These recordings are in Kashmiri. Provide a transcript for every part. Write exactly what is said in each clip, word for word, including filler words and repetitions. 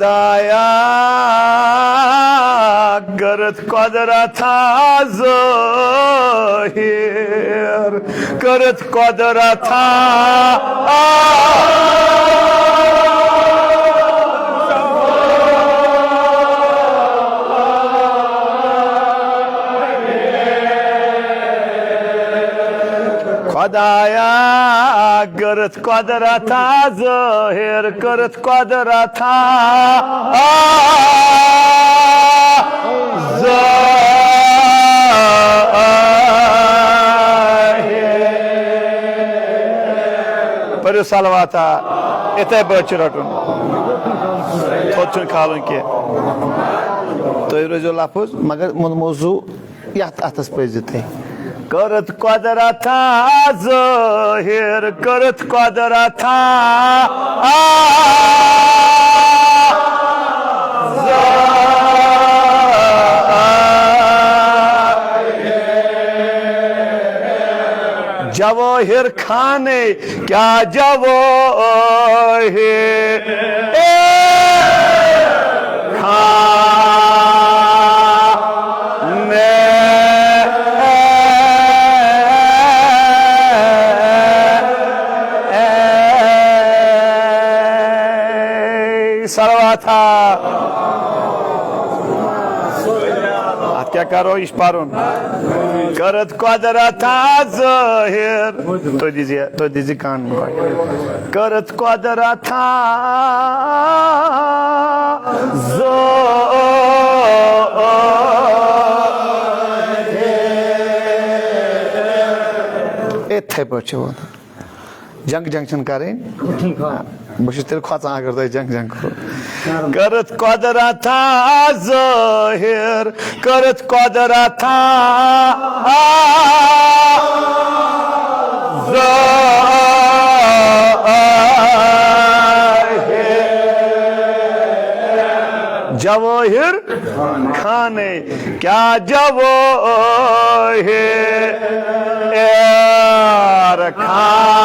آیا کٔرٕتھ قۄدرتا ظٲہِر، کٔرٕتھ قۄدرتا۔ خۄدایا کٔرٕتھ قۄدرتا ظٲہِر، کٔرٕتھ قۄدرتا ظٲہِر۔ پٔرِو صلواتا، یِتھَے پٲٹھۍ چھُ رَٹُن، تھوٚد چھُنہٕ کھالُن کینٛہہ۔ تُہۍ روٗزِو لفظ، مگر مو-، موضوع یتھ اتھس پٔزِتھٕے۔ کٔرٕتھ قۄدرتا ظٲہِر، کٔرٕتھ قۄدرتا ظٲہِر۔ جوٲہِر خانٕے کیا جوٲہِر خانٕے۔ صلواتا۔ اتھ کیٛاہ کرو؟ یہِ چھُ پرُن۔ کٔرٕتھ قۄدرتا ظٲہِر۔ تُہۍ دیٖزِ، تُہۍ دیٖزِ کان گۄڈٕ۔ کٔرٕتھ قۄدرتا ظٲہِر۔ یِتھَے پٲٹھۍ چھِ وَنان۔ جنگ جنگ چھنہٕ کرٕنۍ۔ بہٕ چھُس تیٚلہِ کھۄژان اگر تۄہہِ جنگ جنگ کوٚروٕ۔ کٔرٕتھ قۄدرتا ظٲہِر، کٔرٕتھ قۄدرتا ظٲہِر۔ جوٲہِر خانٕے کیا جوٲہِر خانٕے۔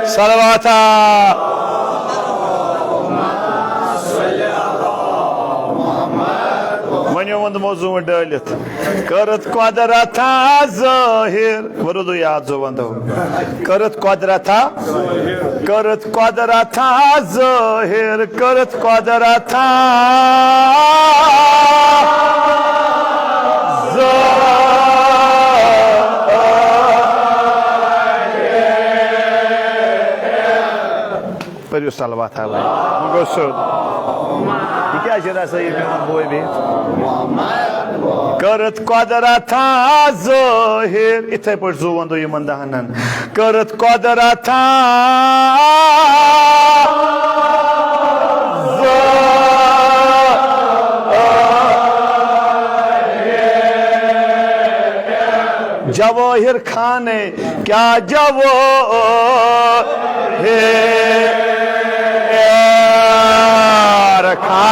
صلواتا۔ وۄنۍ ووٚن تِمو زوٗنٛٹھ ڈٲلِتھ۔ کٔرٕتھ قۄدرتا ظٲہِر۔ وۄنۍ روٗدُو یاد زُو وَندو۔ کٔرٕتھ قۄدرتا، کٔرٕتھ قۄدرتا ظٲہِر، کٔرٕتھ قۄدرتا ظٲہِر۔ پٔرِو صلوات علیہ۔ وۄنۍ گوٚو سیوٚد۔ یہِ کیٛاہ چھِ رسٲیی پٮ۪وان بوے بیٚیہِ؟ کٔرٕتھ قۄدرتا ظٲہِر۔ یِتھَے پٲٹھۍ زُو وَندو یِمَن دَہَن۔ کٔرٕتھ قۄدرتا ظٲہِر۔ جوٲہِر خانٕے کیا جوٲہِر خانٕے۔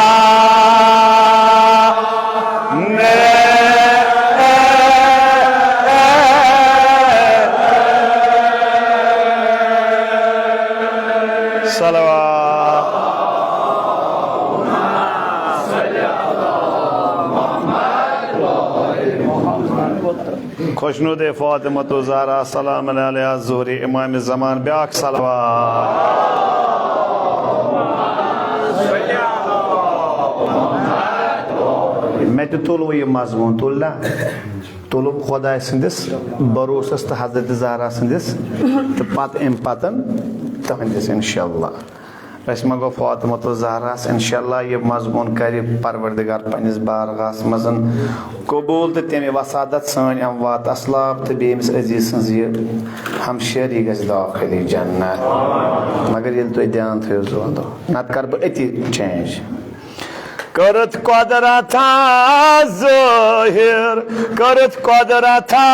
صلوات۔ خوشنود فاطمۃ الزہرا سلام علیہا ظہور امام زمان۔ بیاکھ صلوات۔ مےٚ تہِ تُلوٕ یہِ مضموٗن، تُل نا؟ تُلُم خۄداے سٕنٛدِس بروسس تہٕ حضرت زہرا سٕنٛدِس، تہٕ پتہٕ امہِ پتن تُہنٛدِس انشاءاللہ۔ أسۍ منٛگو فاطمۃ الزہراہَس، انشاءاللہ، یہِ مضموٗن کرِ پروردگار پننِس بارگاہَس منٛز قبوٗل، تہٕ تٔمۍ وسادت سٲنۍ اموات اسلاف تہٕ بیٚیہِ أمِس عزیز سٕنٛز یہِ ہمشیری گژھِ داخل جنت۔ مگر ییٚلہِ تُہۍ دھیان تھٲیِو زوندو، نتہٕ کرٕ بہٕ أتی change۔ کٔرٕتھ قۄدرتا ظٲہِر، کٔرٕتھ قۄدرتا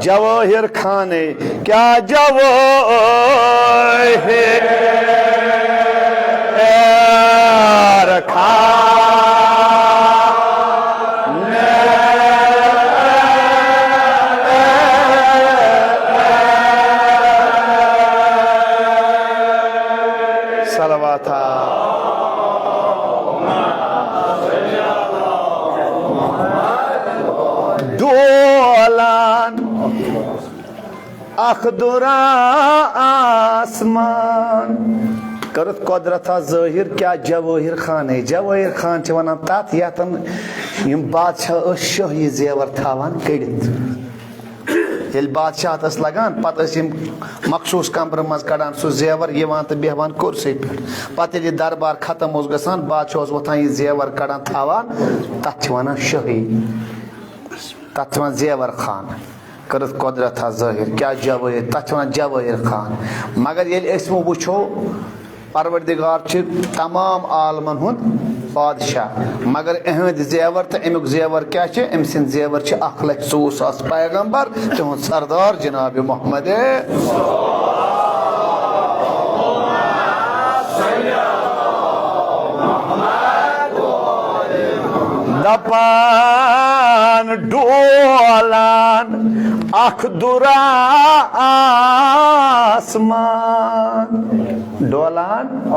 جوٲہِر۔ خانٕے کیٛاہ جوٲہِر خان۔ صلوات۔ ڈولان اکھ دُرا آسمان۔ کٔرٕتھ قۄدرت ظٲہِر کیٛاہ جوٲہِر خانٕے۔ جوٲہِر خان چھِ وَنان تَتھ یَتھ یِم بادشاہ ٲسۍ شٲہی زیور تھاوان کٔڑِتھ۔ ییٚلہِ بادشاہت ٲس لگان، پتہٕ ٲسۍ یِم مخصوٗص کمرٕ منٛز کڑان سُہ زیور، یِوان تہٕ بیٚہوان کُرسی پٮ۪ٹھ۔ پتہٕ ییٚلہِ یہِ دربار ختم اوس گژھان، بادشاہ اوس وۄتھان یہِ زیور کڑان تھاوان، تتھ چھِ ونان شٲہی، تتھ چھِ ونان زیور خان۔ کٔرٕتھ قۄدرت حظ ظٲہِر، کیٛاہ جوٲہِر، تَتھ چھِ وَنان جوٲہِر خان۔ مگر ییٚلہِ أسۍ وۄنۍ وٕچھو، پروردگار چھِ تمام عالمَن ہُنٛد بادشاہ، مگر اِہِنٛدۍ زیور تہٕ اَمیُک زیور کیٛاہ چھِ؟ أمۍ سٕنٛدۍ زیور چھِ اَکھ لَچھ ژوٚوُہ ساس پیغمبر، تِہُنٛد سردار جناب محمد۔ دپان ڈولان اکھ دُرا آسمان، ڈولان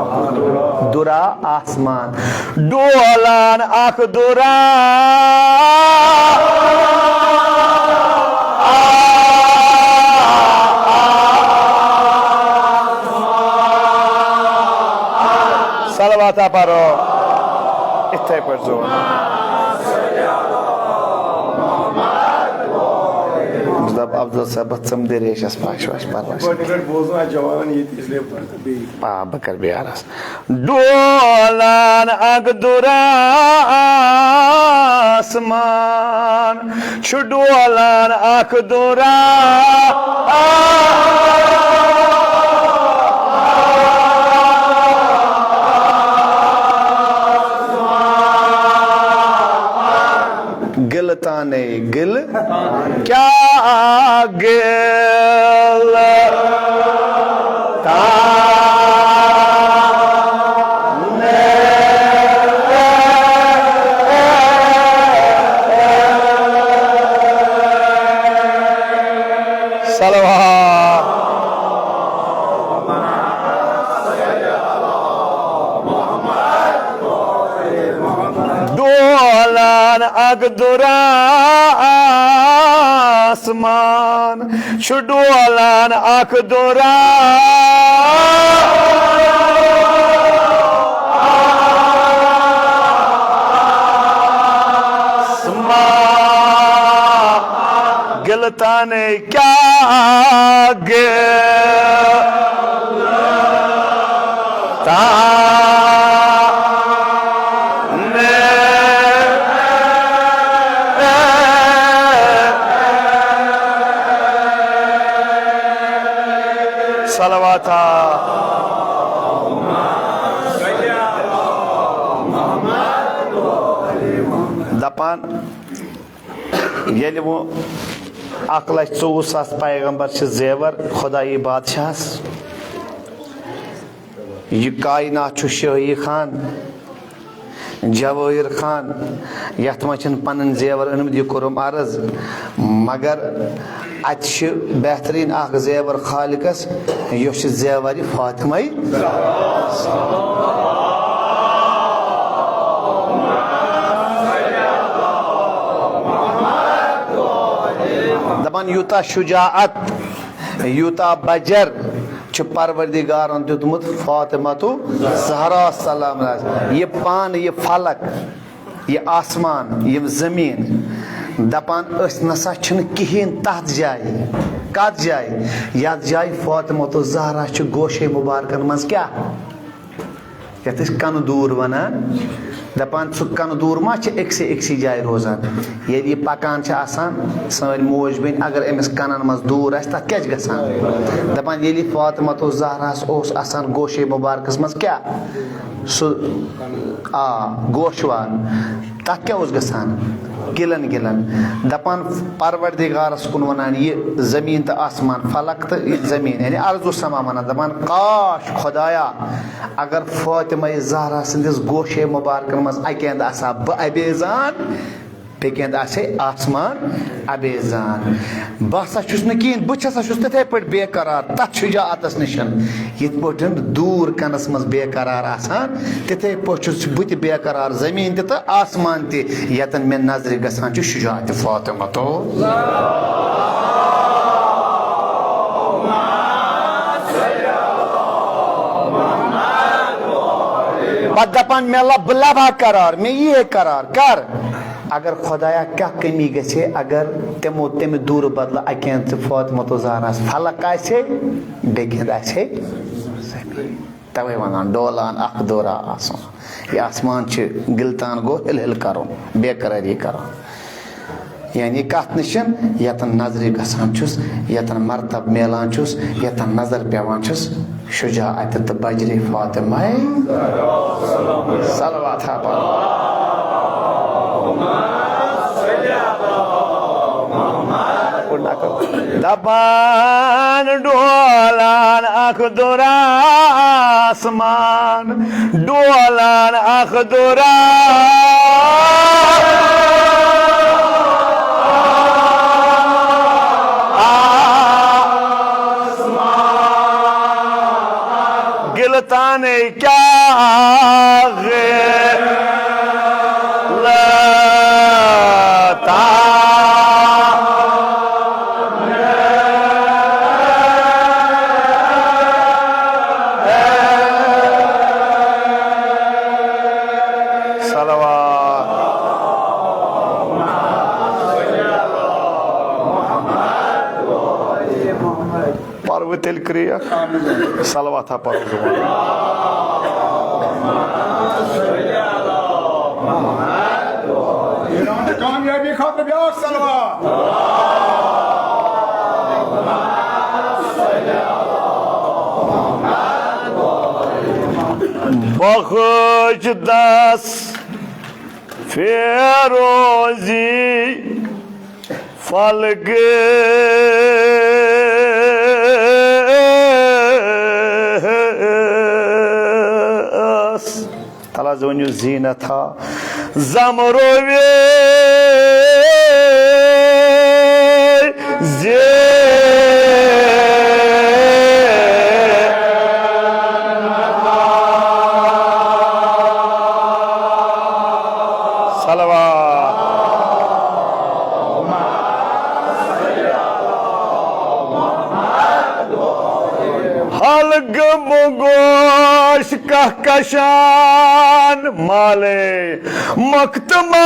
دُرا آسمان، ڈولان اکھ دُرا۔ صلوات پرو۔ اِتھَے پٲٹھۍ زور۔ دَپ عبدالصٲب، ژٕ مہٕ دِ ریشَس پھَش وَش پَرواے چھُنہٕ۔ گۄڈٕ پٮ۪ٹھ بوزُن اَتھ جوانَن ییٚتہِ، اِسلیے پَرٕ بہٕ بیٚیہِ۔ آ، بہٕ کَرٕ بیٚیہِ عرض۔ ڈولان اَکھ دُرا آسمان، چھُ ڈولان اَکھ دُرا۔ گِلہٕ تانے گِلہٕ، کیٛاہ گِلہٕ تانے۔ صلوات۔ ڈولان اَکھ دُرا آسمان، چھُ ڈولان اَکھ دُرا۔ آسمان۔ گِلہٕ تانے کیٛاہ گِلہٕ تانے۔ صلواتا۔ دپان، ییٚلہِ وۄنۍ اَکھ لَچھ ژوٚوُہ ساس پیغمبر چھِ زیور خۄدایی بادشاہَس، یہِ کائنات چھُ شٲہی خان، جوٲہِر خان، یَتھ منٛز چھِنہٕ پَنٕنۍ زیور أنمٕتۍ، یہِ کوٚرُم عرض، مگر اَتہِ چھِ بہتریٖن اَکھ زیور خالقَس، یۄس چھِ زیورِ فاطمہ۔ دپان یوٗتاہ شجاعت، یوٗتاہ بجر چھُ پروردگارن دیُتمُت فاطمہ تو زہرا سلام اللہ۔ یہِ پان، یہِ فلک، یہِ آسمان، یہِ زمین، دپان أسۍ نسا چھِنہٕ کِہیٖنۍ تتھ جایہِ۔ کتھ جایہِ؟ یتھ جایہِ فاطمہ تو زہرا چھِ گوشے مبارکن منٛز کیٛاہ؟ یَتھ أسۍ کَنہٕ دوٗر وَنان، دَپان سُہ کَنہٕ دوٗر ما چھِ أکسٕے أکسٕے جایہِ روزان؟ ییٚلہِ یہِ پَکان چھِ آسان، سٲنۍ موج بیٚنہِ اگر أمِس کَنَن منٛز دوٗر آسہِ، تَتھ کیٛاہ چھِ گژھان؟ دَپان ییٚلہِ یہِ فاطمہ تو زہراہَس اوس آسان گوشے مُبارکَس منٛز کیٛاہ؟ سُہ، آ، گوشوار۔ تَتھ کیٛاہ اوس گژھان؟ گِلَن گِلَن۔ دَپان پروردگارَس کُن وَنان، یہِ زٔمیٖن تہٕ آسمان، فلک تہٕ یہِ زٔمیٖن، یعنی ارض و سما وَنان، دَپان، کاش خۄدایا، اگر فاطمہ زہرا سٕنٛدِس گوشے مُبارکَن منٛز اَکہِ اَندٕ آسہٕ ہا بہٕ ابے زان، بیٚکہِ اَندٕ آسہِ ہے آسمان ابے زان۔ بہٕ ہسا چھُس نہٕ کِہیٖنۍ، بہٕ چھسا چھُس تِتھے پٲٹھۍ بے قرار تَتھ شُجاعتَس نِش۔ یِتھ پٲٹھۍ دوٗر کَنَس منٛز بے قرار آسان، تِتھے پٲٹھۍ چھُس بہٕ تہِ بے قرار۔ زٔمیٖن تہِ تہٕ آسمان تہِ، یَتَن مےٚ نظرِ گژھان چھُ شُجاعتِ فاطمہ تو۔ پَتہٕ دَپان، مےٚ لَب-، بہٕ لَبہٕ ہا قرار، مےٚ یی ہے قرار، کر؟ اگر خۄدایا کیٛاہ کٔمی گژھِ ہے، اگر تِمو تَمہِ دوٗرٕ بدلہٕ اَکہِ اَندٕ فاطمہ تو زہراہَس فلک آسہِ ہے، بیٚکہِ اَندٕ آسہِ ہے زٔمیٖن۔ تَوَے وَنان، ڈولان اَکھ دورہ آسمان۔ یہِ آسمان چھِ گِلتان گوٚو ہِل ہِل کَرُن، بے قرٲری کَرُن۔ یعنی کَتھ نِش؟ یَتَن نظرِ گژھان چھُس، یَتَن مرتب میلان چھُس، یَتَن نظر پٮ۪وان چھُس۔ شجاعت تہٕ بجرِ فاطمہ۔ صلوات ہا پڑھ۔ دپان ڈولان اکھ دُر آسمان، ڈولان اکھ دُر آسمان۔ گِلتانٕے کیٛاہ غلطان۔ صلوات۔ پرو تیٚلہِ کرٛیکھ۔ صلوات ہا پرو زُبان۔ کامیابی خٲطرٕ بیٛاکھ صلوات۔ بخش دس فیروزی فلگس۔ تلا زونیو زینتھا زمروی زی۔ صلوات۔ حلقہٕ بگوش کہکشان مالے مختما۔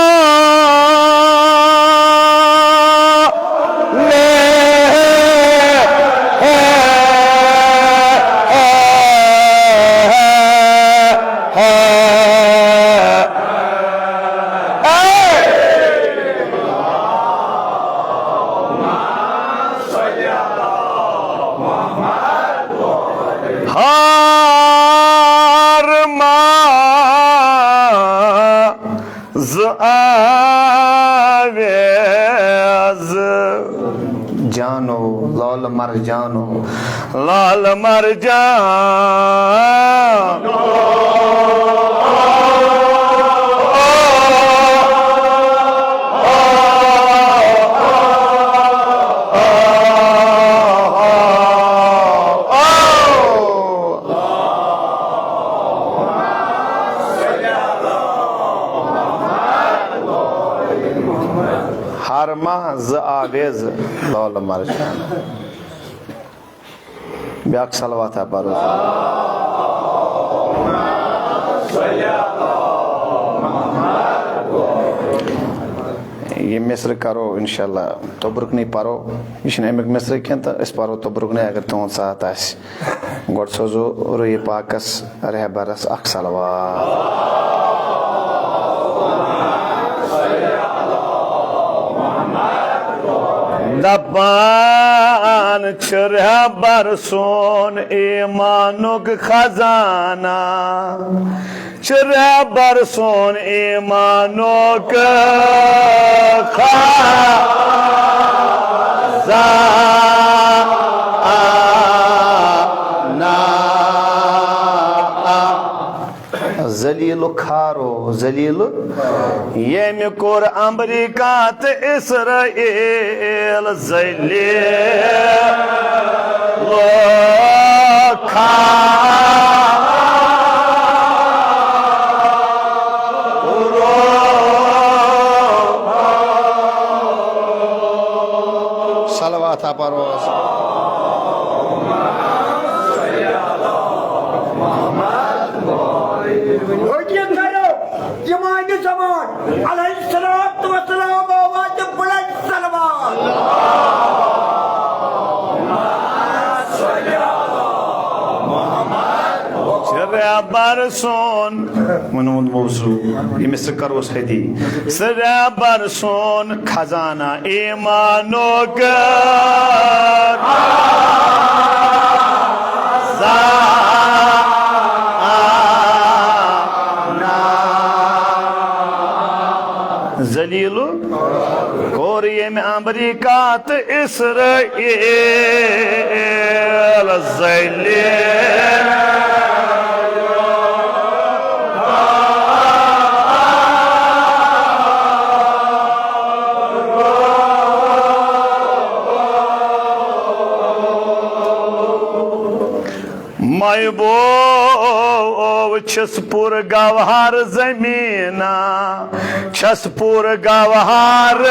ہار ما ز آویز۔ جانو لال مرجانو، لال مرجان۔ ہر ماہ زٕ آویزٕ لولہٕ مرجان۔ بیٛاکھ صلوات ہا پرو۔ یہِ مصرٕ کرو انشاءاللہ توٚبرُکنٕے پرو۔ یہِ چھُنہٕ اَمیُک مصرٕ کینٛہہ تہٕ أسۍ پرو توٚبرُکنٕے اگر تُہُنٛد ساتھ آسہِ۔ گۄڈٕ سوزو رویہِ پاکس رہبرس اکھ صلوات۔ دپان چھِ رہبر سون ایمانُک خزانہ، چھِ رہبر سون ایمانُک خزانہ۔ ذلیل کھارو، ذلیل۔ ییٚمہِ کوٚر امریکہ تہٕ اسرائیل ذلیل کھارو۔ صلوات پروس۔ حجت کرو، امام زمان علیہ الصلوۃ والسلام، آواز بلند صلوات۔ رہبر سون، ووٚنمُت موضوع، ییٚمِس سۭتۍ کروس حدی۔ سُہ رہبر سون خزانہ ایمانُک خزانہ۔ ذلیل کوٚر ییٚمہِ امریکہ تہٕ اسرائیل ذلیل۔ مے بو چھس پور گوہر زمینہ، چھس پور گوہر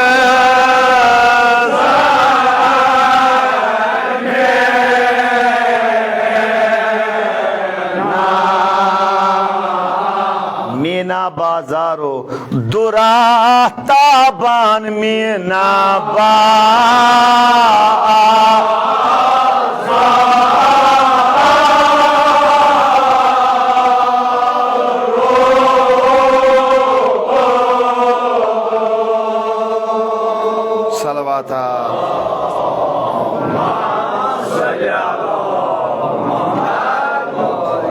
مینا بازارو درا تابان مینا با۔ صلواتا۔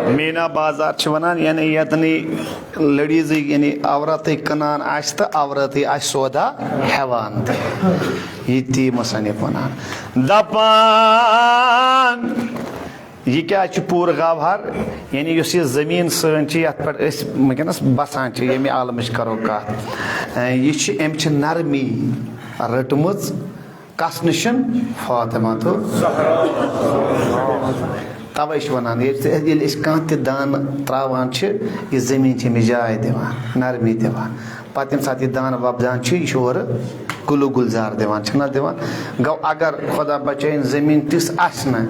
مینا بازار چھِ وَنان، یعنی ییٚتٮ۪ن لٔڈیٖزٕے، یعنی عورتٕے کٕنان آسہِ تہٕ عورتٕے آسہِ سودا ہٮ۪وان تہٕ۔ یہِ تی مصنف وَنان۔ دَپان، یہِ کیٛاہ چھُ پوٗرٕ گوہر؟ یعنی یۄس یہِ زٔمیٖن سٲنۍ چھِ، یَتھ پٮ۪ٹھ أسۍ وٕنکیٚنَس بَسان چھِ، ییٚمہِ عالمٕچ کَرو کَتھ، یہِ چھِ، أمۍ چھِ نرمی رٔٹمٕژ۔ کس نِش؟ فاطمہ تہٕ زہرا۔ توے چھِ وَنان، ییٚلہِ تہِ، ییٚلہِ أسۍ کانٛہہ تہِ دانہٕ ترٛاوان چھِ، یہِ زٔمیٖن چھِ أمِس جاے دِوان، نرمی دِوان۔ پَتہٕ ییٚمہِ ساتہٕ یہِ دانہٕ وۄپدان چھُ، یہِ چھُ اورٕ گُلو گُلزار دِوان، چھُنہ دِوان؟ گوٚو، اگر خۄدا بچٲیِن زٔمیٖن تِژھ آسہِ نہٕ،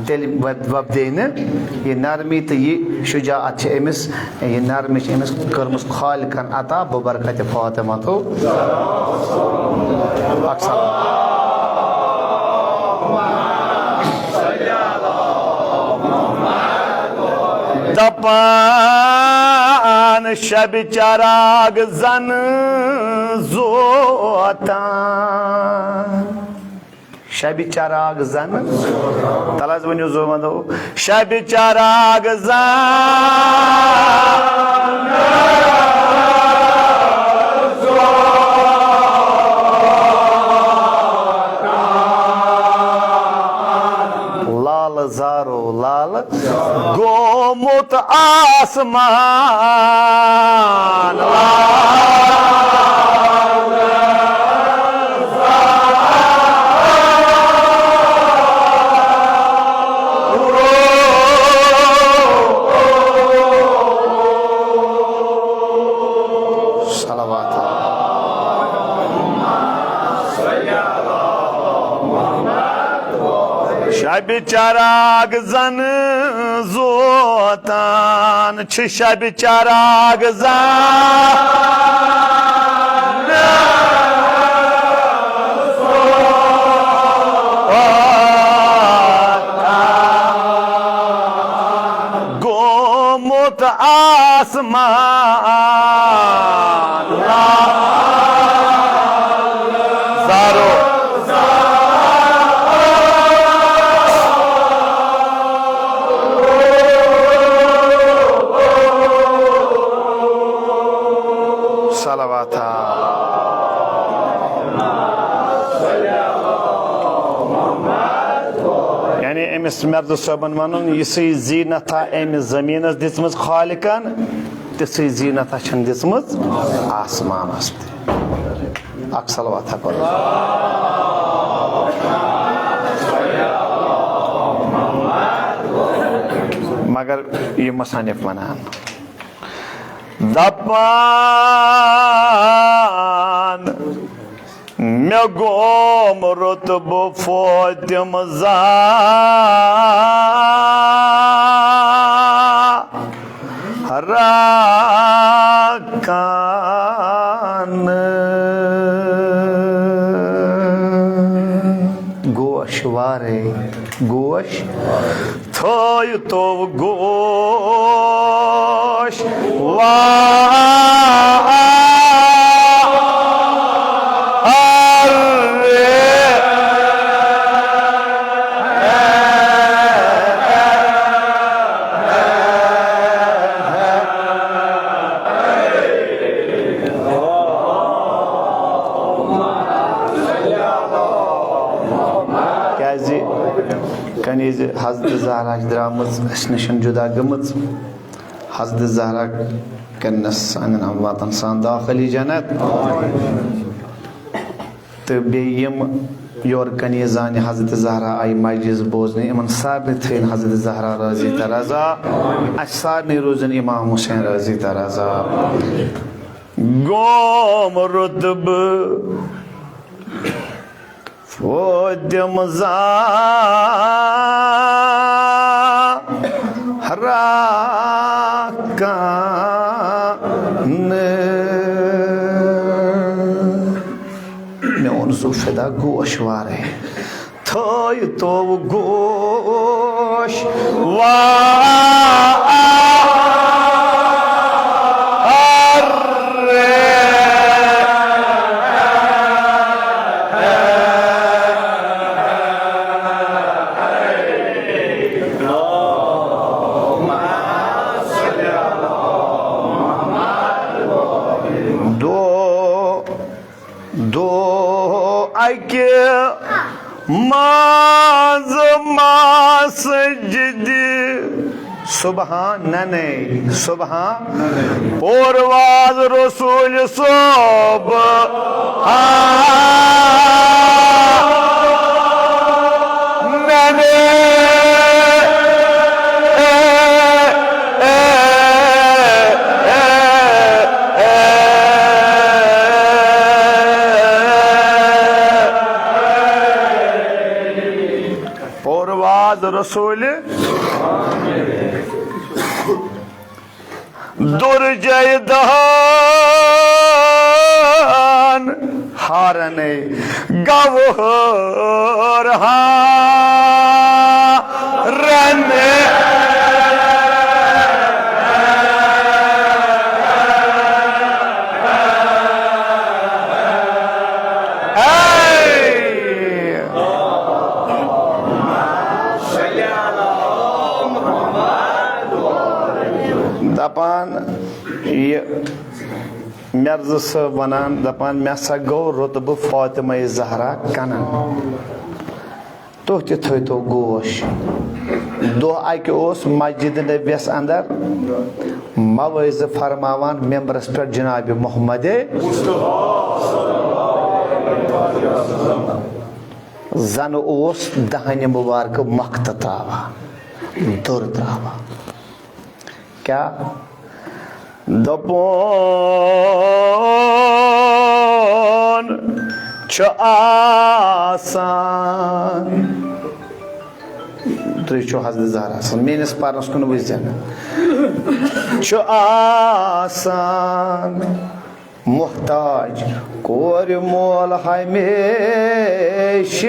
تیٚلہِ وۄپ-، وۄپدے نہٕ یہِ نرمی تہٕ یہِ شجاعت چھِ أمِس، یہِ نرمی چھِ أمِس کٔرمٕژ خالقن عطا ببرکت فاطمہ تو۔ اکثر۔ دپان شب چراغ زن زوتان۔ شبِ چراغ زن۔ تَلہٕ حظ ؤنِو زٕ وَنو۔ شبِ چراغ زن۔ لال زارو لال گوٚمُت آسمان۔ صلوات۔ شبِ چراغ زن زوتان چھِ، شبِ چراغ زن گوٚمُت آسمان۔ زارو۔ أمِس مرزٕ صٲبن وَنُن، یِژھٕے زیٖنتھا أمِس زٔمیٖنَس دِژمٕژ خالقن، تِژھٕے زیٖنتھا چھَن دِژمٕژ آسمانَس تہِ۔ اکھ صلوات ہا پَرو۔ مگر یہِ مصنف وَنان، دَپان، مےٚ گوم رُتبہٕ فوتِم زہرا کن۔ گوش وارے، گوش تھٲوۍ تو گوش وارے۔ کیازِ کنیز حضرت زہرا چھِ درٛامٕژ اَسہِ نِش جُدا گٔمٕژ۔ حضرت زہرا کٔرنَس سانٮ۪ن امواتن سان داخل یہِ جنت۔ تہٕ بیٚیہِ یِم یورٕ کنیزانہِ حضرت زہرا آیہِ مجلس بوزنہِ، یِمن سارنٕے تھٲیِن حضرت زہرا رٲضی تہٕ رضا۔ اَسہِ سارنٕے روٗزِن امام حسین رٲضی تہٕ رضا۔ گوم رُتبہٕ فوتِم زہرا کن۔ میون سُہ فدا گوش وارے، تھٲوۍ تو گوش وارے۔ دو دو اکہِ منٛز مسجدِ۔ سبحان ننے، سبحان پورواز رسول صٲب۔ آ، ننے۔ پورواز رسول درجے دہن ہارنے گوہر ہارنے۔ اے! دپان یہِ مرزٕ صٲب ونان، دپان، مےٚ سا گوٚو رُتبہٕ فاطمہ زہرا کنن۔ تُہۍ تہِ تھٲوتو گوش۔ دۄہ اکہِ اوس مسجد نبیَس اندر موعظہٕ فرماوان ممبرس پٮ۪ٹھ جناب محمد۔ زن اوس دہنہِ مبارکہٕ مۄختہٕ تراوان، دوٚر تراوان۔ کیٛاہ؟ دپان چھُ آسان۔ تُہۍ چھِو حضرت زہرا سٕنٛز، میٲنِس پرنس کُن وٕچھزٮ۪ن۔ چھُ آسان محتاج کورِ مول ہمیشہِ۔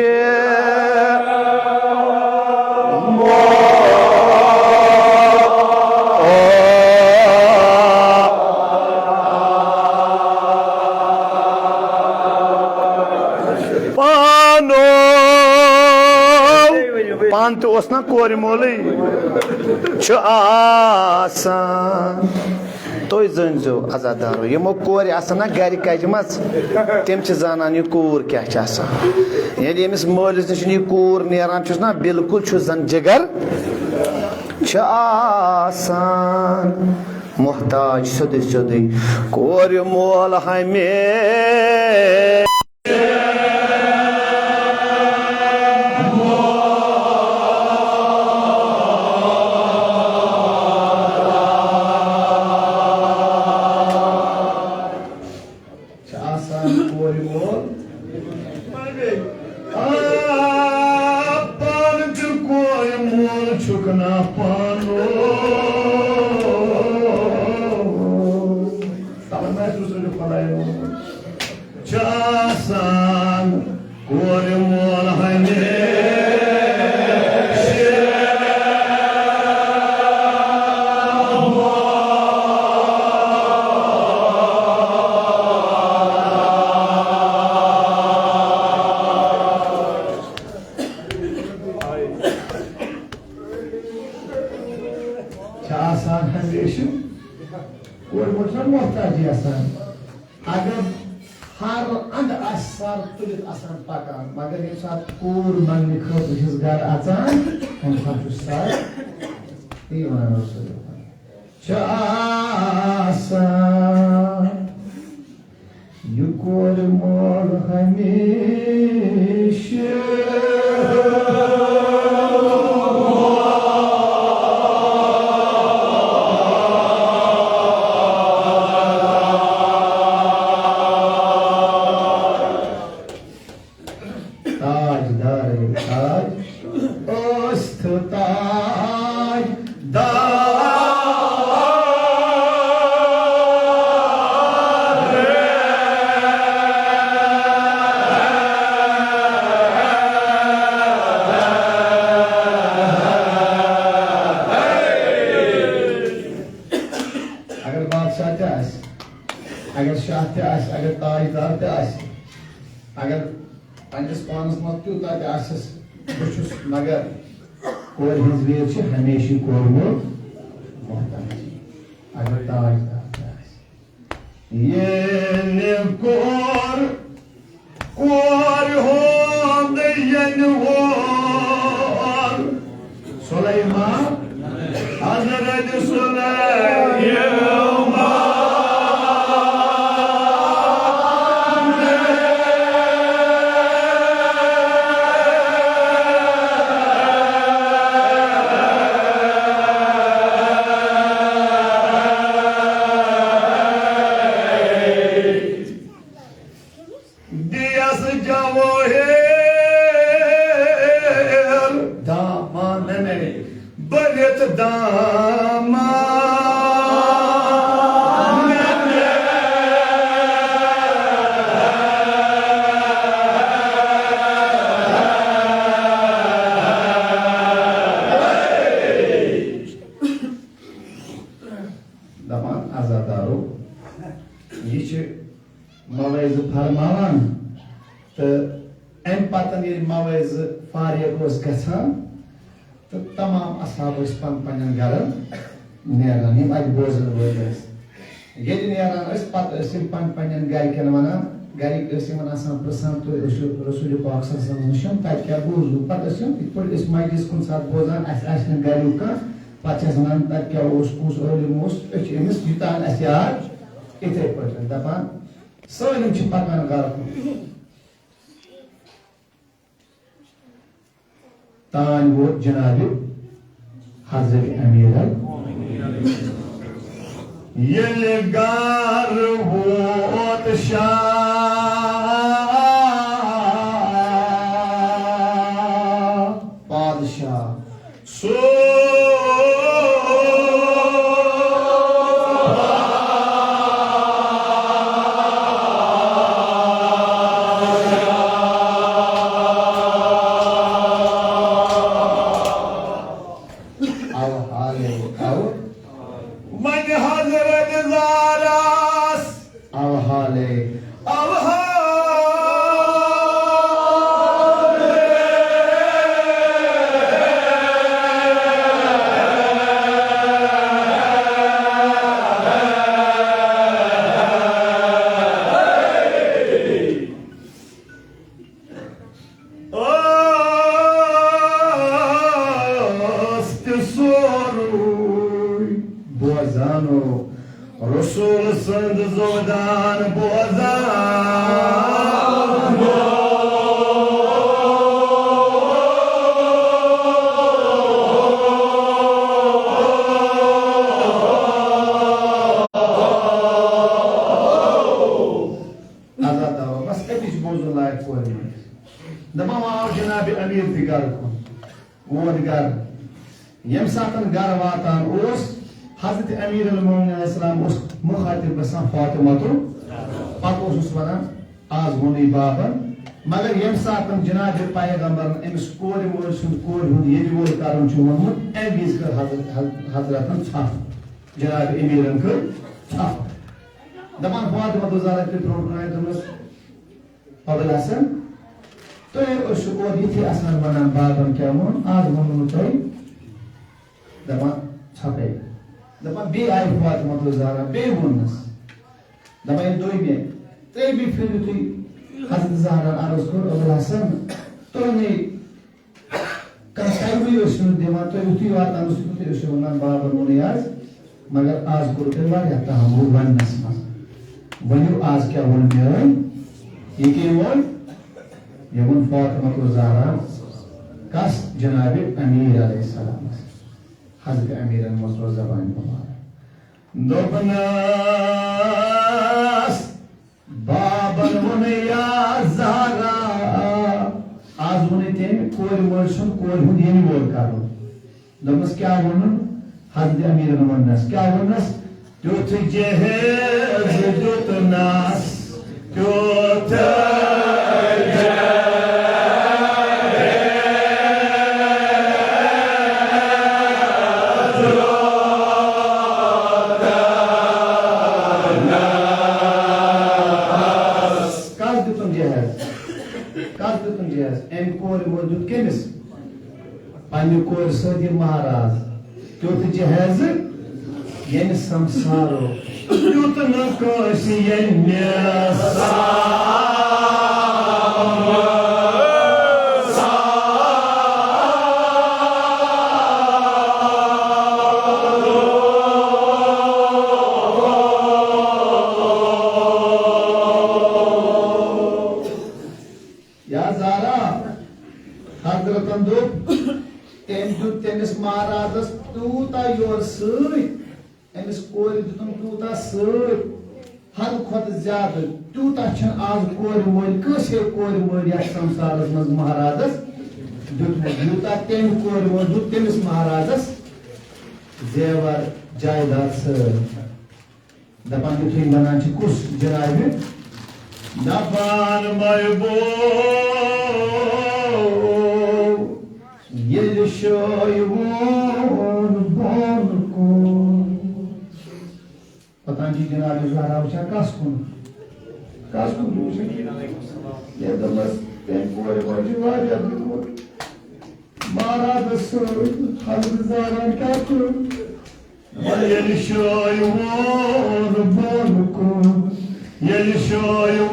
پانو انت اوس نا کورِ مولٕے چھُ آسان۔ تُہۍ زٲنۍزیو عزادارو، یِمو کورِ آسان نا گرِ کجمژ، تِم چھِ زانان یہِ کوٗر کیٛاہ چھِ آسان۔ ییٚلہِ ییٚمِس مٲلِس نِش یہِ کوٗر نیران چھُس نا، بالکل چھُ زن جگر چھُ آسان۔ محتاج سیوٚدُے سیوٚدُے کورِ مول ہمیشہِ۔ چھِ آسان کورِ مول۔ آ، پانہٕ تہِ کورِ مول چھُکھ نا پانہٕ۔ تَوَے ما آسہِ رسول خۄدایَن ووٚنمُت۔ چھِ آسان کورِ مول ہمیشہِ۔ چھِ آسان ہمیشہِ۔ کورِ مول چھُنہ محتاجی آسان۔ اگر ہر اندٕ آسہِ سر تُلِتھ آسان پکان، مگر ییٚمہِ ساتہٕ کوٗر منٛگنہٕ خٲطرٕ چھِس گرٕ اژان، تَمہِ ساتہٕ چھُ سر تی وَنان اوس سُہ۔ چھُ آسان یہِ کورِ مول ہمیشہِ۔ تاج دارے تاج ٲسۍ تھٕ تاج دار۔ اگر بادشاہ تہِ آسہِ، اگر شاہ تہِ آسہِ، اگر تاج دار تہِ آسہِ، اگر پننِس پانس منٛز تیوٗتاہ تہِ آسٮ۪س بہٕ چھُس، مگر کورِ ہٕنٛز ویر چھِ ہمیشہِ کورِ مول محتاج، اگر تاج دار تہِ آسہِ۔ ییٚلہِ کور، کورِ ہُنٛد ییٚلہِ وول سلیمان، حضرت سلیمان۔ دیس جوٲہِر دامانَن بٔرِتھ دامانَن۔ دپان عزادارو، یہِ چھِ موعظہٕ فرماوان، تہٕ اَمہِ پتہٕ ییٚلہِ موعظہٕ فارغ اوس گژھان، تہٕ تمام اصحاب ٲسۍ پن پننٮ۪ن گرن نیران، یِم اَتہِ بوزن وٲلۍ ٲسۍ۔ ییٚلہِ نیران ٲسۍ، پتہٕ ٲسۍ یِم پن پننٮ۪ن گرِکٮ۪ن ونان، گرِکۍ ٲسۍ یِمن آسان پرژھان، "تُہۍ ٲسِو رسول پاک صلی اللہ علیہ وسلم نِش، تتہِ کیٛاہ بوٗزوٕ؟" پتہٕ ٲسۍ یِم یِتھ پٲٹھۍ أسۍ مجلس کُنہِ ساتہٕ بوزان، اَسہِ آسہِ نہٕ گریُک کانٛہہ، پتہٕ چھِ اَسہِ ونان، "تتہِ کیٛاہ اوس، کُس عٲلِم اوس؟" أسۍ چھِ أمِس یوٗتاہ اَسہِ یاد، یِتھَے پٲٹھۍ دَپان، سٲلِم چھِ پَکان گَرٕ کُن۔ تام ووت جناب حضرت امیر ال-، ییٚلہِ گَرٕ ووت شاہ پادشاہ، سو او حالے او۔ وۄنۍ حضرت زارس او حالے۔ او حالے۔ بوزانو، رسول سند زودان بوزان۔ عزت دعویٰ، بس أتی چھُ بوزُن لایق کورِ منٛز۔ دپان، وۄنۍ آو جناب امیر تہِ گرٕ کُن۔ ووت گرٕ۔ ییٚمہِ ساتہٕ گرٕ واتان اوس، حضرت امیر المومنین علیہ السلام اوس مخاطب گژھان فاطمہ تہٕ پتہٕ اوسُس ونان، آز ووٚنُے بابن، مگر ییٚمہِ ساتہٕ جناب پیغمبرن أمِس کورِ مٲلۍ سُنٛد کورِ ہُنٛد ییٚتہِ وول کرُن چھُ ووٚنمُت، اَمہِ وِزِ کٔر حضرت، حضرتن ژھپھ، جناب امیرن کٔر ژھپھ۔ دپان فاطمہ تہٕ زہرا تہِ برونٛٹھ کُن آیہِ دوٚپمس، ابوالحسن، تُہۍ ٲسِو اورٕ یِتھُے اَسان وَنان، بابَن کیٛاہ ووٚن، آز ووٚنوُ نہٕ تۄہہِ؟ دَپان ژھۄپَے۔ دَپان بیٚیہِ آیہِ فاطمہ تہٕ زہرا، بیٚیہِ ووٚننَس۔ دَپان یہِ دوٚیمہِ، ترٛیٚیمہِ پھِرِ یُتھُے حضرت زہرا عرض کوٚر، ابوالحسن، تُہۍ نے کانٛہہ ٹایمٕے ٲسِو نہٕ دِوان، تُہۍ یُتھُے واتان ٲسِو، تُتھُے ٲسِو وَنان، بابَن ووٚنُے آز، مگر آز کوٚرُو تۄہہِ واریاہ تحمُل وَننَس منٛز۔ ؤنِو آز کیٛاہ ووٚن مےٚ؟ یہِ کٔمۍ ووٚن؟ یہِ ووٚن فاطمہ الزہرا۔ کَس؟ جناب امیر علیہ السلامَس۔ حضرت امیرَن منٛز روز زبانہِ مُبارک۔ دوٚپنَس، بابن ووٚن، یا زہرا، آز ووٚنُے تٔمۍ کورِ مٲلۍ سُنٛد کورِ ہُنٛد یِنہٕ وول کرُن۔ دوٚپمَس، کیٛاہ ووٚنُن؟ حضرت امیرن ووٚننَس، کیٛاہ ووٚننَس؟ تیُتھ جہیز دیُتنَس، تیُتھ کَس دیُتُن جہیز؟ کَس دیُتُن جہیز؟ أمۍ کورِ مول دیُت کٔمِس؟ پننہِ کورِ سۭتۍ یہِ مہراز۔ تیُتھ جہیز ییٚمہِ سمسارو دیُت نہٕ کٲنٛسہِ ییٚمہِ سا۔ یا زہرا، حضرتن دوٚپ، تٔمۍ دیُت تٔمِس مہرازس تیوٗتاہ یورٕ سۭتۍ، أمِس کورِ دیُتُن تیوٗتاہ سۭتۍ، حد کھۄتہٕ زیادٕ، تیوٗتاہ چھُنہٕ آز کورِ مٲلۍ، کٲنٛسے کورِ مٲلۍ یتھ سمسارس منٛز مہرازس دیُتمُت، یوٗتاہ تٔمۍ کورِ مٲلۍ دیُت تٔمِس مہرازس زیور جایداد سۭتۍ۔ دپان یُتھُے ونان چھِ کُس جنابِ؟ دپان محبوب، ییٚلہِ شٲے وون بۄن کُن۔ پتہٕ چھِ جنابِ زہرا وٕچھان کس کُن؟ کس کُن چھِ وٕچھان؟ ییٚلہِ دوٚپمس، تٔمۍ کورِ منٛز چھِ واریاہ بیوٗٹھ۔ مہرازس سۭتۍ حضرت زہرا کیٛاہ کٔر؟ ییٚلہِ شٲے وون بۄن کُن، ییٚلہِ شٲے وون بۄن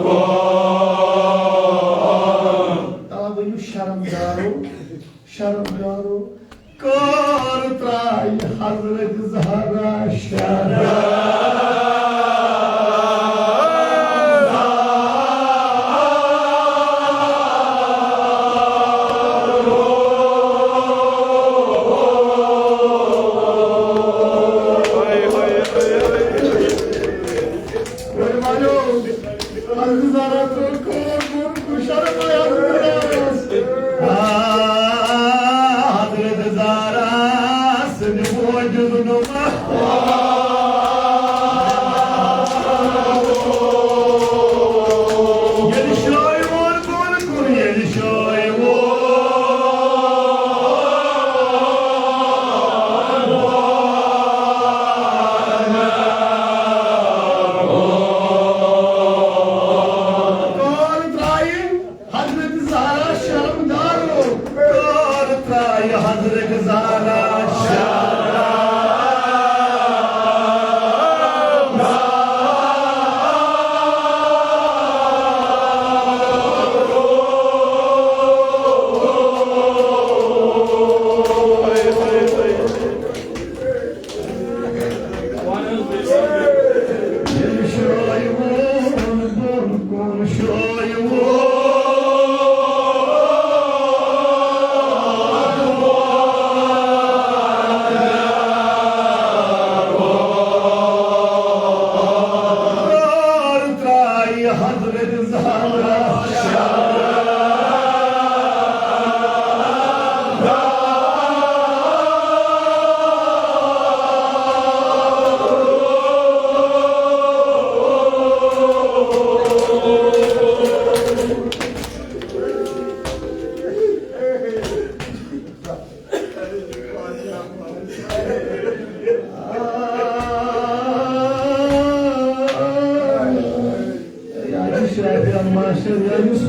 کُن۔ تَوَے ؤنِو شرمدارو، شرمدارو۔ کار ترٛایہِ حضرت زہرا شرم۔ حضرت زہرا سٕنٛدِ موجود نما۔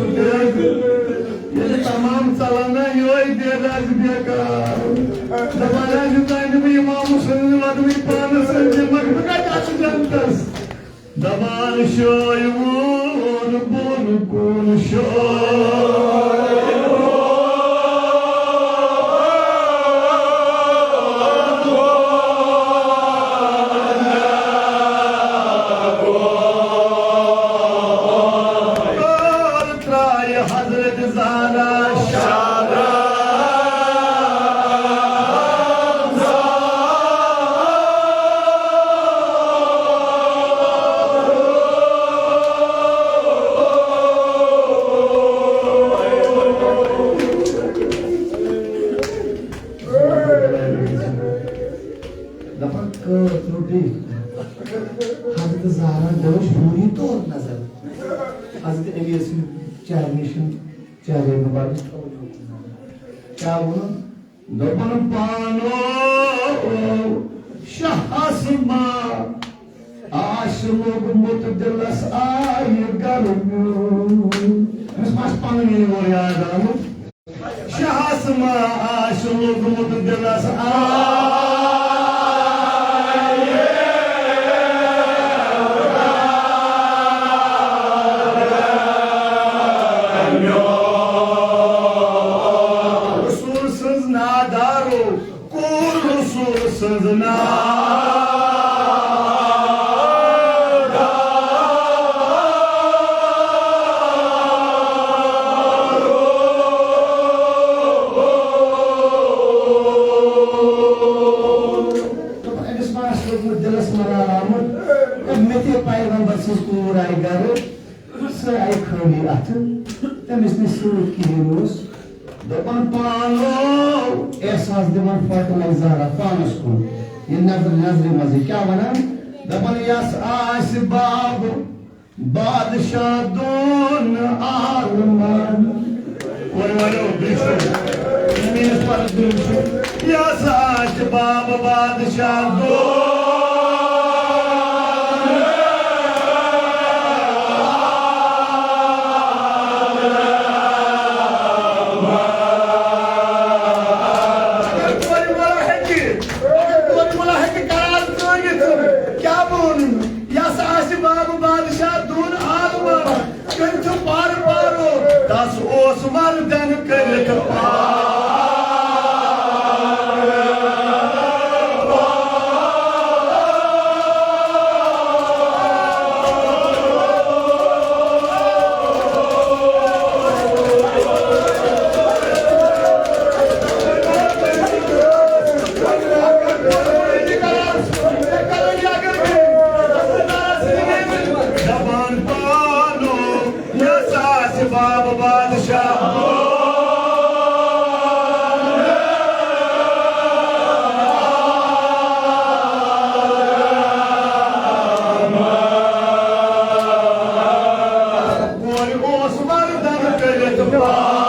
ییٚلہِ تمام ژلان نا، یِہوٚے بے دردی بیکار۔ دپان حظ، یوٚتام نہٕ بہٕ امام حسین وَدوٕنۍ پانَس سۭتۍ دِمَکھ، بہٕ کَتہِ اَژٕ جنتَس؟ دپان شٲیِوُن بۄن کُن شٲیِوُن۔ ترٛایہِ حضرت زہرا شاہ۔ دپان کٲژ ترٛوو بیٚیہِ۔ حضرت زہرا گوٚوُس فوری طور نظر۔ حضرت امیر سٕنٛدِ چہرٕ نِش، چہرے مبارکس توجہ کوٚر۔ کیٛاہ ووٚنُن؟ دوٚپُن پانو شاہ آسما، آسہِ لوٚگمُت دِلس آیہِ گرمیُن۔ أمِس ما آسہِ پنُن یہِ یور یاد آمُت؟ شاہس ما آسہِ لوٚگمُت دِلس آے۔ رسول سٕنٛز نادارو کوٚر رسول سٕنٛز نادارو۔ دوٚپُن، أمِس ما آسہِ لوٚگمُت دِلس ملال آمُت، ہے، مےٚ تہِ پیغمبر سٕنٛز کوٗر آیہِ گرٕ، سۄ آیہِ خٲلی اَتھٕ، تٔمِس نہٕ سۭتۍ کِہیٖنۍ اوس۔ دَپان پانو احساس دِوان فاطمہ زہرا پانَس کُن، یہِ نظرِ نظرِ منٛزٕے کیٛاہ وَنان؟ دَپان یَس آسہِ باب بادشاہ دۄن عالمن۔ وۄنۍ وَنو برٛشو، میٛٲنِس پَرَس برٛونٛہہ چھُ، یہِ ہسا آسہِ باب بادشاہ دۄن۔ اگر کورِ وولا ہیٚکہِ، اگر کورِ وولا ہیٚکہِ قرار ژٲنِتھ، کیٛاہ ووٚن؟ یَس آسہِ باب بادشاہ دۄن عالمن۔ کٔرِتھ پار پارو، تس اوس مردن کٔرِتھ پار۔ دپان پانو یس آسہِ باب بادشاہ۔ کورِ اوس مردن کٔرِتھ پار۔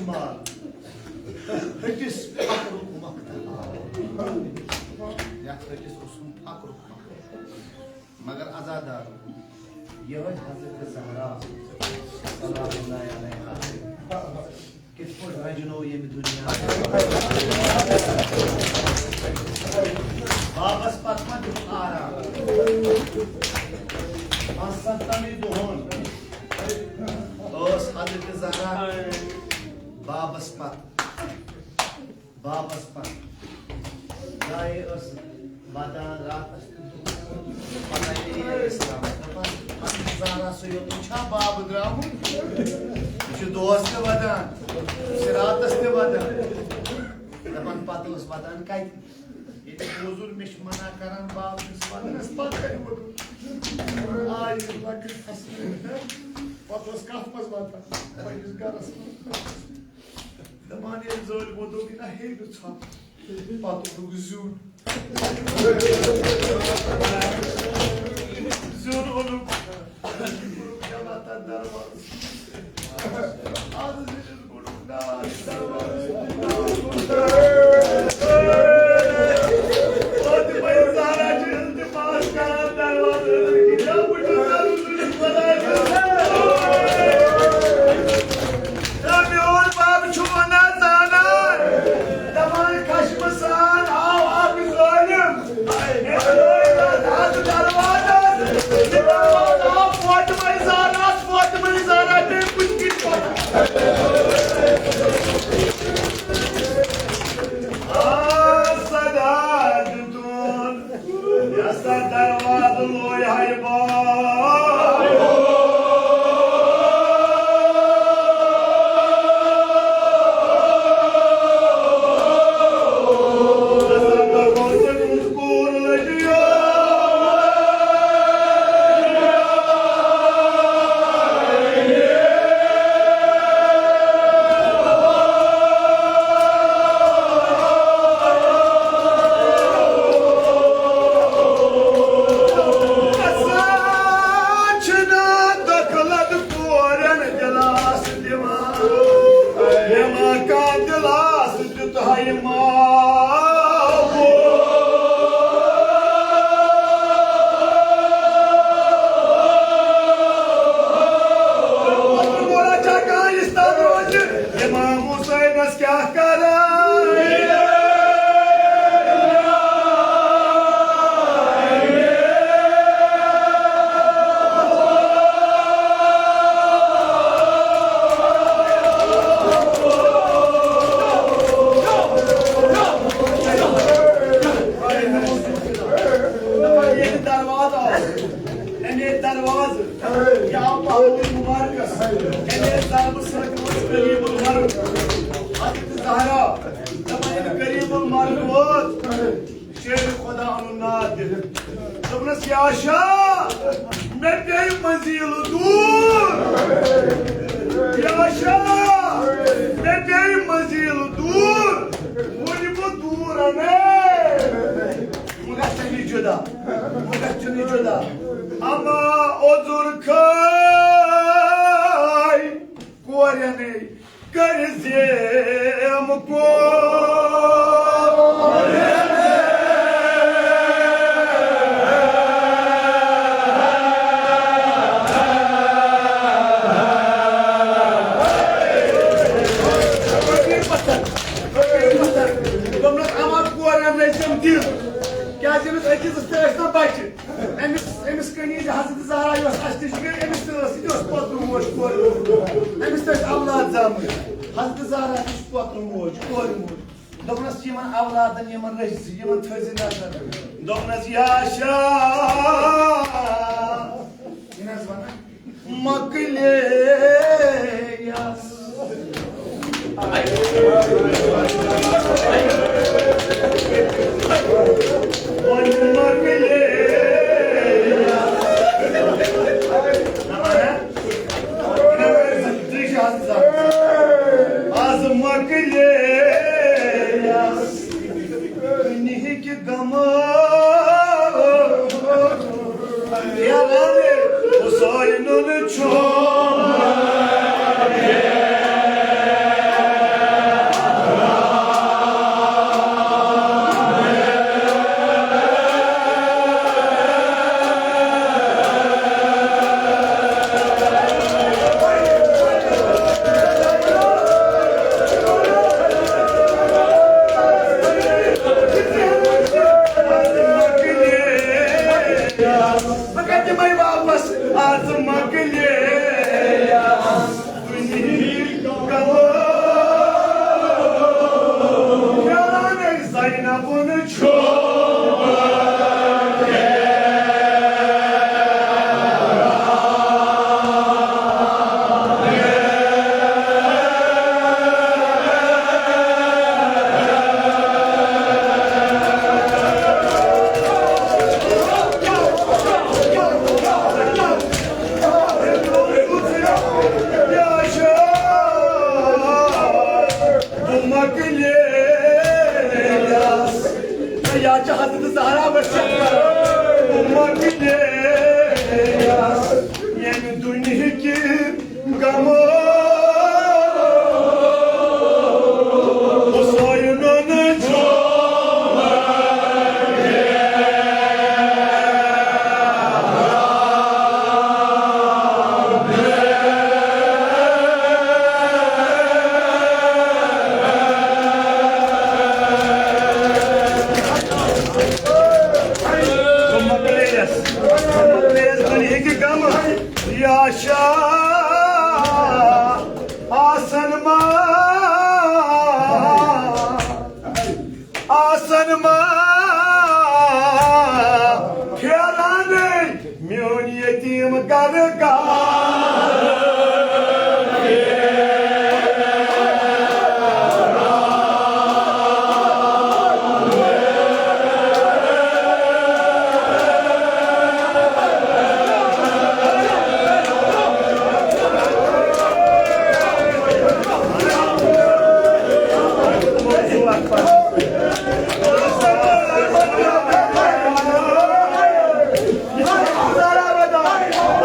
مال۔ ہٹِس فخرُک مۄختہار۔ یتھ ہٹِس اوسُم فخرُک مۄختہار۔ مگر عزادار، یہے حضرت زہرا سلام اللہ علیہا کِتھ پٲٹھۍ رنجنو ییٚمہِ دُنیا؟ بابس پتہٕ ما دیُت آرام؟ پانٛژستن دۄہن ٲس حضرت زہرا بابس پتہٕ۔ بابس پتہٕ۔ جایہِ ٲس ودان راتس تہٕ دۄہس۔ پتہٕ آیہِ نبی علیہ السلام۔ دپان، زہرا سُہ یوتُے چھا بابہٕ درٛامُت؟ یہِ چھُ دۄہس تہِ ودان، یہِ چھُ راتس تہِ ودان۔ دپان، پتہٕ اوس ودان کتہِ؟ ییٚتہِ حضور مےٚ چھُ منع کران بابہٕ سٕنٛدِس ودنس، پتہٕ کتہِ ووٚنُن؟ آے یہِ لۄکٕٹۍ فصلہٕ۔ پتہٕ اوس کتھ منٛز ودان؟ پننِس گرس منٛز۔ دپان، ییٚلہِ ظٲلمو دوٚپ، یہِ نہ ہیٚیہِ نہٕ ژھۄپہٕ۔ پتہٕ اوٚنُکھ زیُن۔ زیُن اوٚنُکھ۔ کوٚرُکھ یَلہٕ تَتھ دروازَس۔ آز ٲسۍ أسۍ کوٚرُکھ نار دروازَس۔ فاطمہ زہرا چھِ التماس کران دروازَس۔ یا بہٕ چھُس ضروٗری خۄدایَس۔ نہ میون بب چھُ وَنان زانان، دَپان خشمہٕ سان آو اَکھ ظٲلِم۔ مےٚ ترٛٲے تَتھ اَتھ دروازَس۔ یہِ دروازٕ آو فاطمہ زہرا، فاطمہ زہرا پیٚیہِ کُنہِ کِنۍ پَتہٕ۔ آ، صدا دیُتُن۔ یسا دروازٕ لوے ہاے باب۔ یسا دروازٕ کُس کوٗر لٔجِو۔ گژھان چھِنہٕ دخلت کورٮ۪ن دِلاس دِوان۔ مےٚ ما کانٛہہ دِلاس دیُت ہا یہِ ماحول۔ پتہٕ مولا چھا کانٛہہ یِژھ تَتھ روزِ؟ امام حسینس کیا کران؟ ییٚلہِ دروازٕ آو، اَمے دروازٕ یا پہلوی مبارکس، یعنی ضربہٕ سۭتۍ ووت قریب المرگ۔ حضرت زہرا، دپان ییٚلہِ قریب المرگ ووت، شیر خدا اَنُن ناد دِتھ۔ دوٚپنس، یا شاہ، مےٚ پیٚیہِ منزل دوٗر۔ یا شاہ، مےٚ پیٚیہِ منزل دوٗر۔ وۄنۍ بہٕ دوٗر اَنے۔ وۄنۍ گژھِ نہٕ یہِ جُدا، وۄنۍ گژھِ نہٕ یہِ جُدا۔ اما اوٚدُر کھے کورٮ۪نٕے کٔرۍ زیم کورٮ۪نٕے۔ دوٚپنَس، اما کورٮ۪ن رٔٹۍ تِم دِل، کیٛازِ أمِس أکِس ٲسۍ نہ بَچہِ۔ أمِس، أمِس کنیز حضرت زہرا یۄس اَسہِ نِش گٔے، أمِس تہِ ٲس، یہِ تہِ اوس پوترٕ موج، کورِ موج۔ أمِس تہِ ٲسۍ اولاد زامٕتۍ۔ حضرت زہرا تہِ چھِ پوترٕ موج، کورِ موج۔ دوٚپنَس، یِمن اولادن، یِمن رٔچھۍ زِ، یِمن تھٲوزِ نظر۔ دوٚپنَس، یا شاہ، یہِ نہ حظ وَنان۔ مۄکلے یس۔ وۄنۍ مۄکلے یس۔ از مۄکلے یس۔ دُنہِکۍ غمہٕ پھیرن حسینُن چھُم۔ ییٚمہِ دُنیہٕکہِ غمو حُسینُن چھُ مۄکلیس، مۄکلیس دُنیہٕکہِ غمہٕ۔ یا شاہ آسن ما، آسن ما پھیران میون یتیم گرٕ گرٕ۔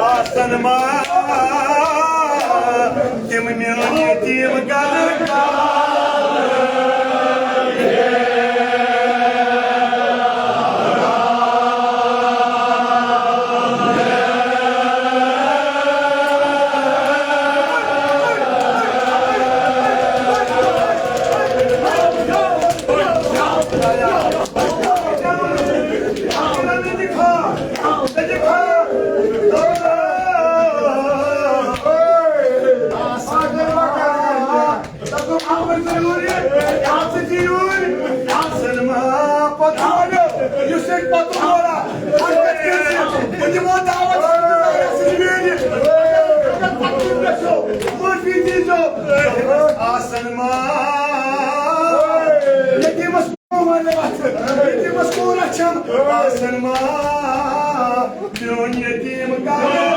آسن ما تِم میٲنۍ یتیٖم گرٕ۔ آسن ما یتیٖمس کوٗر وَنہِ وَتھٕ، یتیٖمس کوٗر رَچھَم۔ آسن ما میون یتیٖم کَرٕ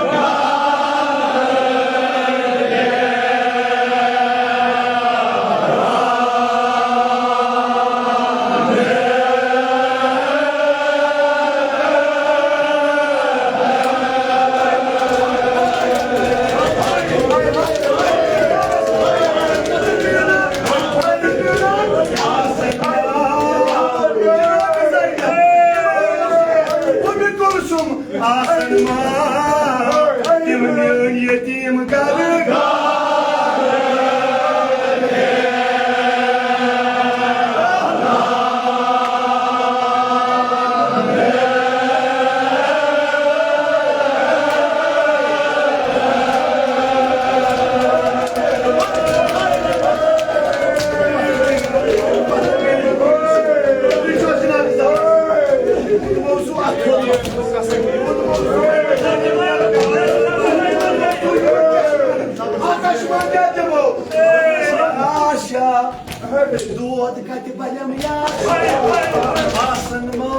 آسن ما تِم میٲنۍ یتیٖم گرٕ۔ دود کتہِ بلیم یا آسن ما۔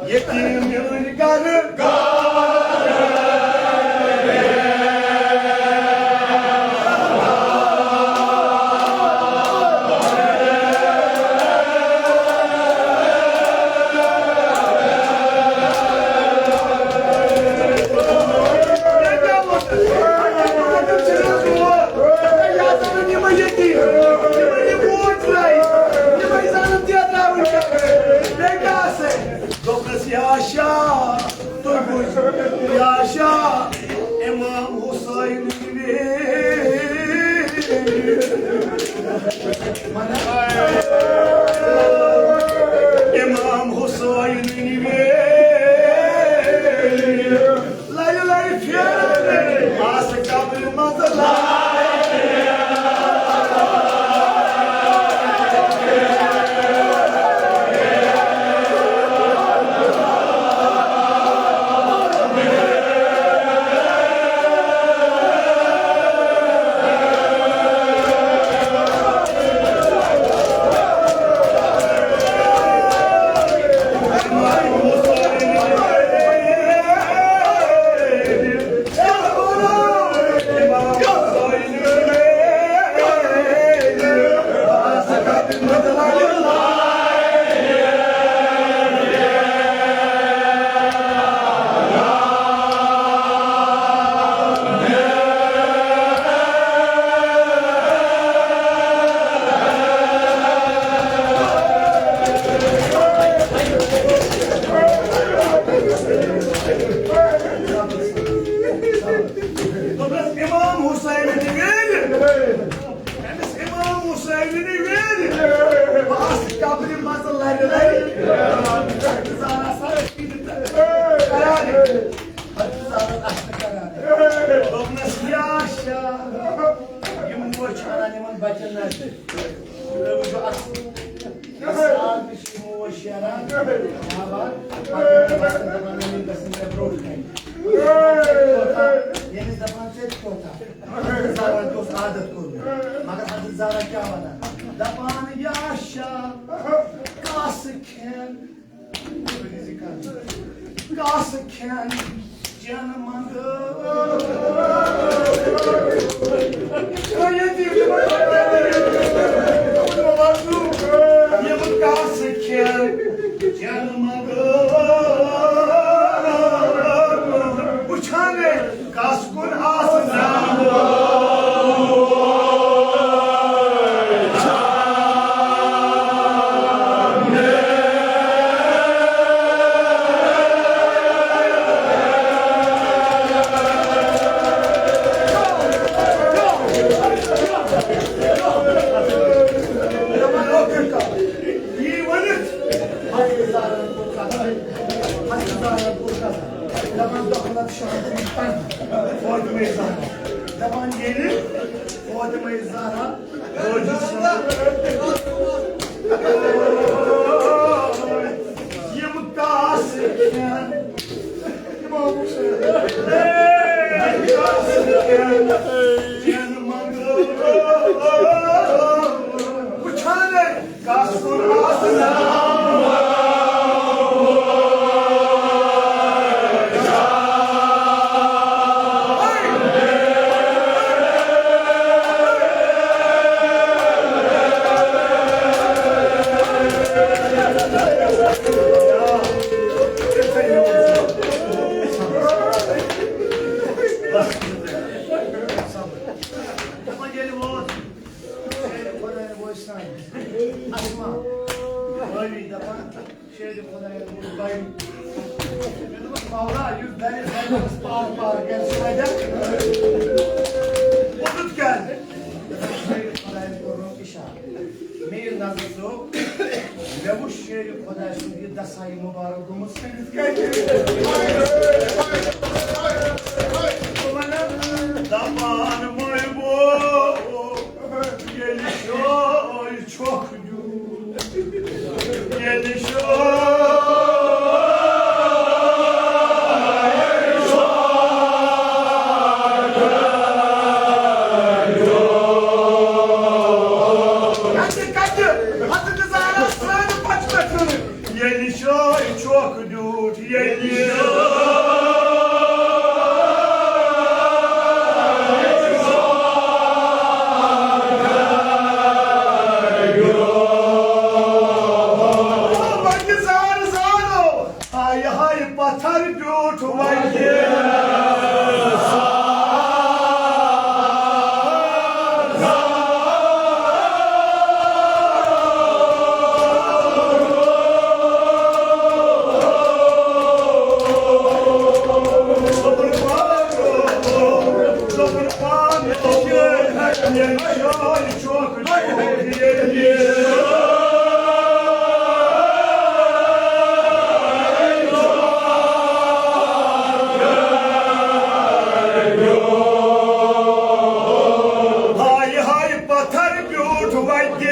یتیٖم میٲنۍ گرٕ۔ دوٚپنَس، یا شاہ، تُہۍ بوٗزِو، یا شاہ، امام حسین ویلہِ۔ امام حسین ویلہِ۔ لَرِ لَرِ پھیران آسہٕ قبرِ منٛز لَرِ۔ دوٚپنَس، یا شاہ، یِم موج چھِ اَنان یِمَن بَچَن نَظرِ۔ تُہۍ وٕچھِو اَتھ۔ مثال تہِ چھِ یِم موج شیران۔ آ، با، پَتہٕ چھِ دَپان، "نہ، یِم گژھن مےٚ برونٛٹھ کَنہِ۔" ییٚلہِ دَپان، "ژےٚ تہِ کوتاہ؟" زَرَن تہِ اوس عادت کوٚرمُت۔ مگر حضرت زہرا کیٛاہ وَنان؟ دَپان، یا شاہ، کاسہٕ کھٮ۪ن۔ کاسہٕ کھٮ۪ن چٮ۪ن منٛگہٕ۔ یِم کاسہٕ کھٮ۪ن چٮ۪ن منٛگہٕ۔ وٕچھان کس کُن آسہٕ ناو۔ یی ؤنِتھ، حضرت زہرا کوٚر قتل، حضرت زہرا کوٚر قتل۔ دَپان، دۄہ لَگ شام فاطمہ زہرا۔ دَپان، ییٚلہِ فاطمہ زہرا روزِ سَتھ۔ یِم کاسہٕ کھٮ۪ن، یِم کاسہٕ کھٮ۪ن، کھٮ۪ن منٛگہٕ۔ وٕچھان کس کُن آسہٕ ناو۔ دَپان، ییٚلہِ ووت شیرِ خۄدایَن وٲج سانہِ اَسما، رٲوی دَپان، شیرِ خۄدایَن ووٚن بَڑِ۔ مےٚ دوٚپُس، مولا، یُس دَرِ زَنَس پار پار کَرِ، سُہ وَجہ؟ ووٚنُتھ کیٛازِ؟ شیرِ خۄدایَن کوٚرُن اِشارٕ۔ مے نظر ژو، مےٚ وُچھ شیرِ خۄداے سُنٛد یہِ دسا یہِ مُبارک گوٚمُت سٔنِتھ کَتہِ۔ دَپان مٲلۍ گوٚو، ییٚلہِ شٲے چھۄکھ دیُت، ییٚلہِ شٲے کَتہِ، کَتہِ؟ حضرت زہرا سٲنۍ پَتہٕ پٮ۪ٹھ۔ ییٚلہِ شٲے چھۄکھ دیُت، ییٚلہِ وَنہِ زار زارو، ہاے ہاے پَتھر بیوٗٹھ وَنہِ۔ ہاے ہاے پتھر بیوٗٹھ وتہِ۔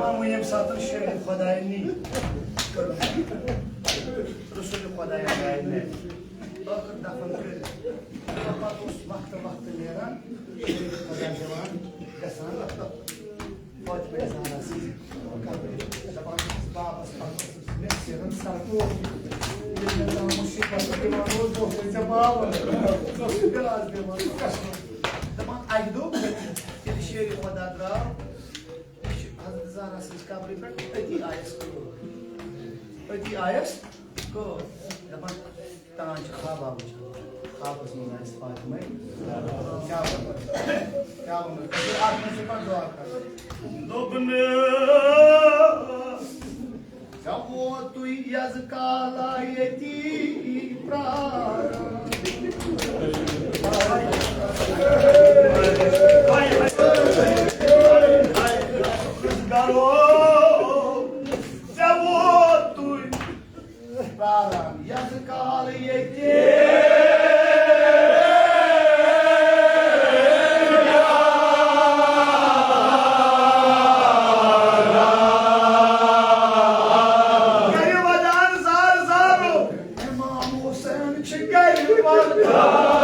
وۄنۍ ییٚمہِ ساتہٕ شیرِ خۄدایہِ نی، رسول خۄدایہِ آیہِ نہِ۔ ٲخٕر دفن کٔرِتھ۔ پتہٕ اوس وقتہٕ وقتہٕ نیران، شیرِ خۄدا دِوان گژھان۔ فاطمہ زہرا سٕنٛز قبر۔ دَپان چھِس بابَس پَتہٕ ٲسٕس مےٚ سیرَن سَر کوٚر۔ ییٚلہِ مےٚ تام مُصیٖبت دِوان اوس، بہٕ اوسُس ژےٚ باوَن۔ بہٕ اوسُس بِلاس دِوان، بہٕ کَسمَس۔ دَپان اَکہِ دۄہ ییٚلہِ شیرِ خۄدا درٛاو، یہِ چھِ حضرت زہرا سٕنٛز قبرِ پٮ۪ٹھ، أتی آیَس کٲم۔ أتی آیَس کٲم۔ دَپان تان چھِ خوابا وٕچھان۔ خوابَس منٛز آسہِ فاطمہ۔ کیٛاہ وَنان؟ کیٛاہ وَنان؟ اَتھ منٛز چھِ پَتہٕ دُعا کَران۔ دوٚپنَس، ژےٚ ووتُے یَزٕ کالا ییٚتی پرٛاران۔ گَرو، ژےٚ ووتُے پراران یتھ کال ییٚتہِ۔ گرِ ودان زار زارو، امام حسین چھِ گرِ ودان۔